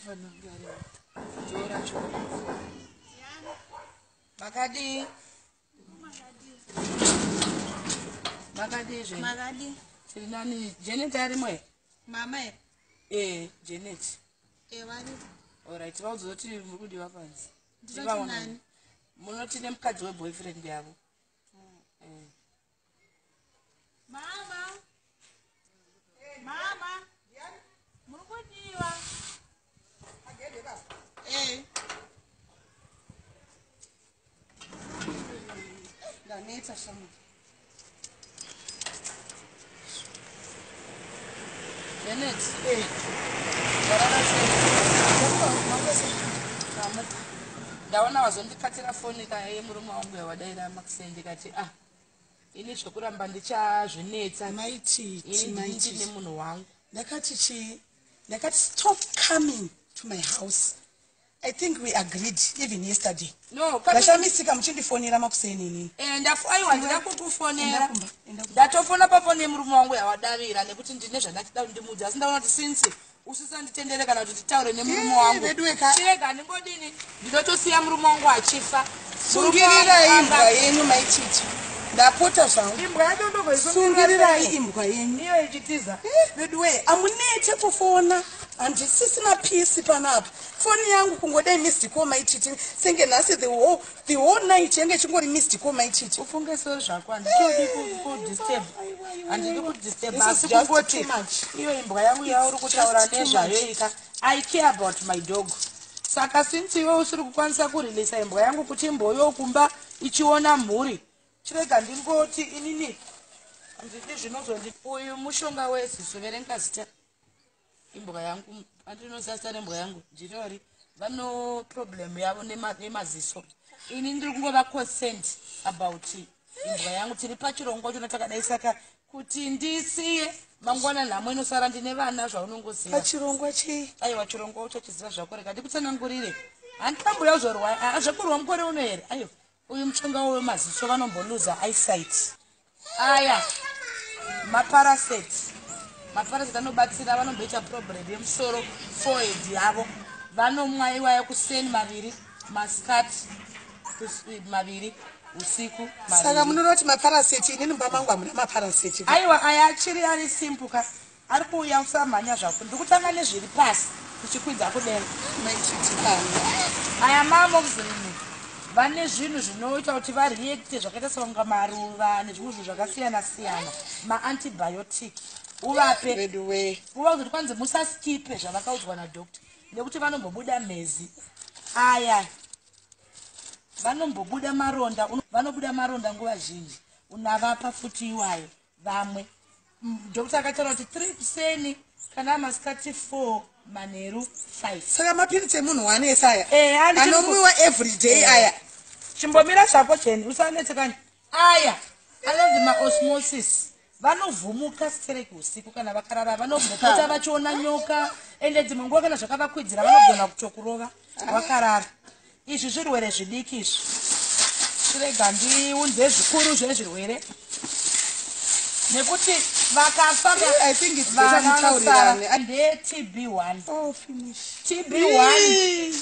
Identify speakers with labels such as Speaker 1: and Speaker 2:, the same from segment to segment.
Speaker 1: Anofanira kunge arimo. Tora choro. Makadii? Makadii zvenyu?
Speaker 2: Makadii?
Speaker 1: Tiri nani? Janet arimo here?
Speaker 2: Mama here?
Speaker 1: Eh, Janet.
Speaker 2: Eh, varipo.
Speaker 1: Alright, vaudza kuti muri kudiwa panze.
Speaker 2: Ndinoti nani?
Speaker 1: Munoti nemukadzi weboyfriend yavo. Eh.
Speaker 2: Mama. Mama. Muri kudiwa. Eh.
Speaker 3: Ndanetsa shamwari.
Speaker 1: Janet.
Speaker 3: Eh.
Speaker 1: Warara sei?
Speaker 3: Ndamuka.
Speaker 1: Ndaona wazondikatira foni ka yemurume wangu yawadaira makuseni, ndikati, ah, ini zvekuramba ndichazvinetsa.
Speaker 3: Maititi.
Speaker 1: Ini ndine
Speaker 3: Maititi.
Speaker 1: munhu wangu.
Speaker 3: Ndakati chii? Ndakati stop coming to my house. I think we agreed even yesterday.
Speaker 1: No.
Speaker 3: Ndashamisika muchindifonera makuseni inini.
Speaker 1: Eh, aiwa, ndida kukufonera.
Speaker 3: Enda kumba, enda kumba.
Speaker 1: Ndatofona pafoni yemurume wangu yawadavira nekuti ndine zvandachida kuti ndimuudze, asi ndaona kuti since usisanditendere kana kuti titaure nemurume
Speaker 3: Eh,
Speaker 1: wangu,
Speaker 3: veduwe ka.
Speaker 1: chirega handingodini, ndinotosiya murume wangu achifa.
Speaker 3: Sungirirai imbwa yenyu, Maititi, ndapota zvangu.
Speaker 1: Imbwa yacho ndobva.
Speaker 3: Sungirirai imbwa yenyu.
Speaker 1: Iyo ichitiza.
Speaker 3: Eh, veduwe, amunete kufona, handisisina peace panapa. Foni yangu kungodai missed call, Maititi, senge nhasi the whole night yange ichingori missed call, Maititi.
Speaker 1: Ufunge sori zvako, handitodi kudisturb, handidi kudisturb,
Speaker 3: This is
Speaker 1: asi
Speaker 3: just
Speaker 1: kungoti
Speaker 3: too much.
Speaker 1: iyo imbwa yangu yauri kutaura
Speaker 3: Just too
Speaker 1: nezvayo ika, I care about my dog. Saka since iwe usiri kukwanisa kurilisa imbwa yangu kuti imboyo kumba ichiona mhuri, chirega ndingoti inini handidi zvinozondi. Uyu mushonga weziso, verenga zita. Imbwa yangu, andinoziva zita rembwa yangu, ndinori vano problem yavo nemaziso. Ini ndiri kungova concerned about imbwa yangu. Tiri pachirongwa chona takadai, saka kuti ndisiye mangwana, nhamo inosara, ndine vana, zvaunongoziva.
Speaker 3: Pachirongwa chii?
Speaker 1: Aiwa, chirongwa uchachiziva zvako, rega ndikutsanangurire. Handidambuya kuzorwa zvekurwa mukore uno here? Aiwa, uyu mushonga wemaziso, vanomboluza eyesight. Aya maparaset, maparaset anobatsira vanomboita problem yemusoro, forehead yavo. Vanomwa iwaya kuseni maviri, masikati maviri, usiku
Speaker 3: Saka
Speaker 1: maviri.
Speaker 3: Munoona kuti maparaseti, inini mumba mangu hamuna maparaseti.
Speaker 1: Aiwa, aya achiri ari simple ka, ari kuuya, usamhanya zvako. Ndiri kutanga nezviri pasi tichikwidza kudenga.
Speaker 3: Maititi kana.
Speaker 1: Aya mamoxilin, vane zvinhu zvinoita kuti vareacte, zvakaita sekunga maruva nezvimwe zvinhu zvakasiyana siyana. Maantibiotic uvape.
Speaker 3: Veduwe.
Speaker 1: Uva kuti kwanzi musaskipe zvavakaudzwa nadoctor, nekuti vanombobuda mhezi. Aya vanombobuda maronda, vanobuda maronda nguva zhinji, unavapa futi iwayo vamwe. Doctor akataura kuti 3 kuseni, kana masikati 4, manheru 5.
Speaker 3: Saka mapiritsi emunhu wane ese aya
Speaker 1: Eh,
Speaker 3: anomwiwa everyday aya?
Speaker 1: Chimbomira zvako, Jeni, usanetsekani. Aya anonzi maosmosis. Vanovhumuka stereki usiku kana vakarara, vanombopota vachiona nyoka, ende dzimwe nguva kana zvakavakwidzira vanogona kutokurova vakarara. Izvi zvirwere zvidiki izvi, chirega ndiunze zvikuru zvezvirwere, nekuti vakafa
Speaker 3: I think it's better mutaurirane.
Speaker 1: ndeTB 1.
Speaker 3: Oh, finish.
Speaker 1: TB 1,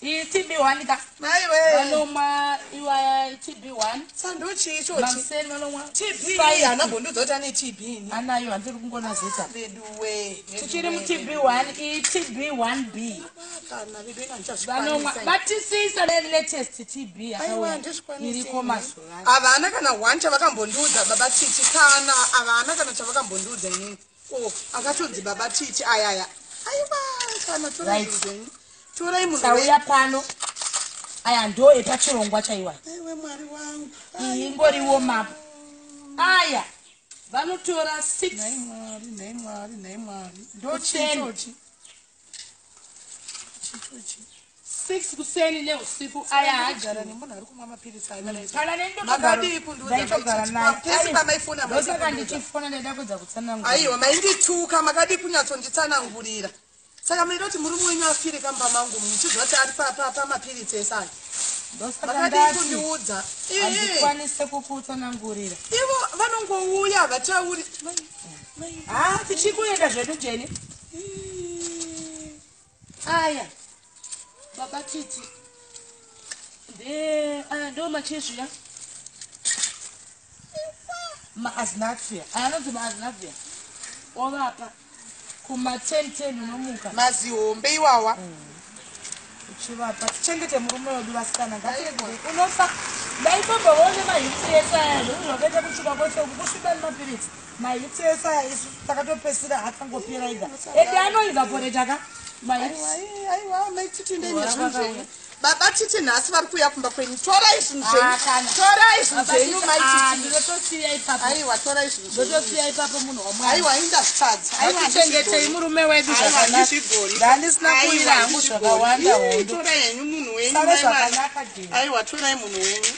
Speaker 1: iyi TB 1 ka.
Speaker 3: Maiwe.
Speaker 1: Vanomwa iwaya TB 1.
Speaker 3: Sandochii ichochi?
Speaker 1: Makuseni vanomwa.
Speaker 3: TB haana mbondiudza kuti ane TB ini.
Speaker 1: Anayo, handiri kungona zita.
Speaker 3: Veduwe.
Speaker 1: Tichiri muTB 1, iyi TB 1B.
Speaker 3: Kana veduwe,
Speaker 1: Vanomwa, batisisa nelatest TB
Speaker 3: Aiwa,
Speaker 1: yakauya
Speaker 3: handizvikwanisi.
Speaker 1: iriko mazuva ano.
Speaker 3: Havana kana one chavakambondiudza, baba Titi, kana havana kana chavakambondiudza inini. O akatonzi baba Titi ayaya, aiwa, kana torai zvenyu, torai munhu.
Speaker 1: Tauya pano, aya ndo epachirongwa chaiwa.
Speaker 3: Aiwe, Mwari wangu.
Speaker 1: Iyi ingori warm up. Aya vanotora 6.
Speaker 3: Nhai Mwari, nhai Mwari, nhai Mwari.
Speaker 1: Kuseni.
Speaker 3: Ndochichochi chichochi.
Speaker 1: 6 kuseni neusiku. Aya
Speaker 3: Agara
Speaker 1: haji.
Speaker 3: nemunhu ari kumwa mapiritsi.
Speaker 1: Kana
Speaker 3: Makadii kundiudza?
Speaker 1: ndaitogara naye.
Speaker 3: Pese pamaifona
Speaker 1: Ndosaka
Speaker 3: maindikuudza.
Speaker 1: ndichifona, ndaida kuedza kutsanangura.
Speaker 3: Aiwa, maindituka. Makadii kunyatsonditsanangurira? Saka munoida kuti murume wenyu afire kamba mangu muchizwa kuti ari pamapiritsi ese aya?
Speaker 1: Ndosaka
Speaker 3: Makadii
Speaker 1: ndati
Speaker 3: kundiudza? Ii.
Speaker 1: handikwanise kukutsanangurira.
Speaker 3: Ivo vanongouya, havatauri.
Speaker 1: Ha, tichikuenda zvedu, Jeni. Aya baba Titi, nde aya ndo machizviya maaznafia, aya anonzi maaznafia, ovapa kuma 10 10 unomuka.
Speaker 3: Mazihombe iwawa.
Speaker 1: Uchivapa, tichengete murume wedu. Vasikana, ngatiregei unofa. Ndaitomboone mahips ese aya, zvinhu zvakaita kusvika kwese uku, kusviba nemapiritsi. Mahips ese aya isu takatopesira akangopera ega, ende anoevaporate ka mahips.
Speaker 3: Aiwa, aiwa, maititi, ndene zvinhu zvenyu. Baba Titi nhasi vari kuuya kumba kwenyu. Torai zvinhu zvenyu.
Speaker 1: Ah, kana.
Speaker 3: Torai zvinhu zvenyu, maititi.
Speaker 1: Ndinotosiya ipapo.
Speaker 3: Aiwa, torai zvinhu zvenyu.
Speaker 1: Ndotosiya ipapo, munhu wamwari.
Speaker 3: Aiwa, indazvitadza. Aiwa,
Speaker 1: Ngatichengetei murume wedu
Speaker 3: Aiwa,
Speaker 1: zvakanaka.
Speaker 3: handizvigoni.
Speaker 1: Ndandisina kuwira
Speaker 3: Aiwa,
Speaker 1: hangu
Speaker 3: handizvigoni.
Speaker 1: zvakawanda
Speaker 3: Ii,
Speaker 1: hondo.
Speaker 3: Torai henyu munhu wenyu.
Speaker 1: Sare
Speaker 3: Mai mwana.
Speaker 1: zvakanaka, dear.
Speaker 3: Aiwa, torai munhu wenyu.